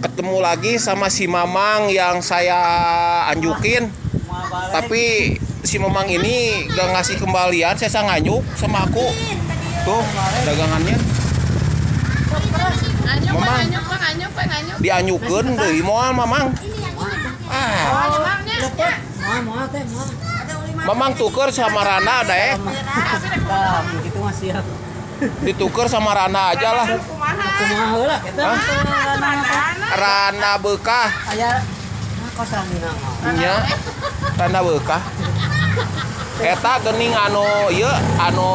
Ketemu lagi sama si Mamang yang saya anjukin. Tapi si Mamang ini gak ngasih kembalian, saya nganyuk sama aku. Tuh, dagangannya. Anyuk, Mamang. Anyuk, Bang, anyuk, Bang, anyuk. Dianyukeun deui moal Mamang. Ah, Mamang nya. Moal, moal teh, moal. Mamang tuker sama Rana daek. Tah, gitu mah siap. Dituker sama Rana aja lah. Kumaha? Kumaha heula eta? Hah? Rana beukah. Aya nah, kos randina mah. Nya. Rana beukah. Eta geuning anu ieu anu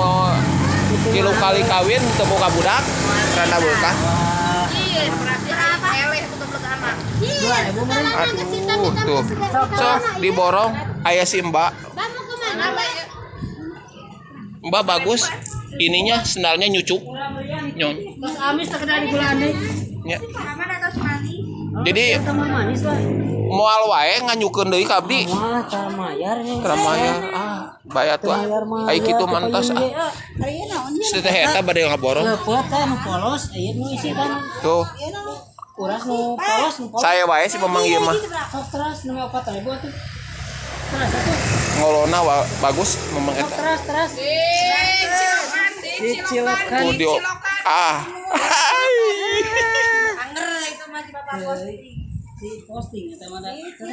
tilu kali kawin teu boga budak. Rana beukah. Wah, Iya, berarti eleh tuh goblok anak. 2000 meureun. Aduh, tuh. Sok diborong aya si Mbak. Mbak mau kemana, Mbak? Mbak bagus. Ininya sendalnya nyucuk. Nyon. Tos amis teh kena digulaan deui. Nya. Jadi Eta mah manis lah. Moal wae nganyukeun deui ka abdi. Moal tara mayar nya. Tara mayar ah, bayar tuh ah. Ai kitu mantos ah. Si teh eta bade ngaborong. Leupeut teh nu polos, ieu nu isi kan. Tuh, Uras nu polos, nu polos. Saya wae si Mamang ieu mah. Sok teras nu 4000 atuh. Teras atuh. Ngolona bagus Mamang Sok eta. Teras, teras. Dicilokan, Dicilokan. Tuh dio. Ah. Si posting eta mah da.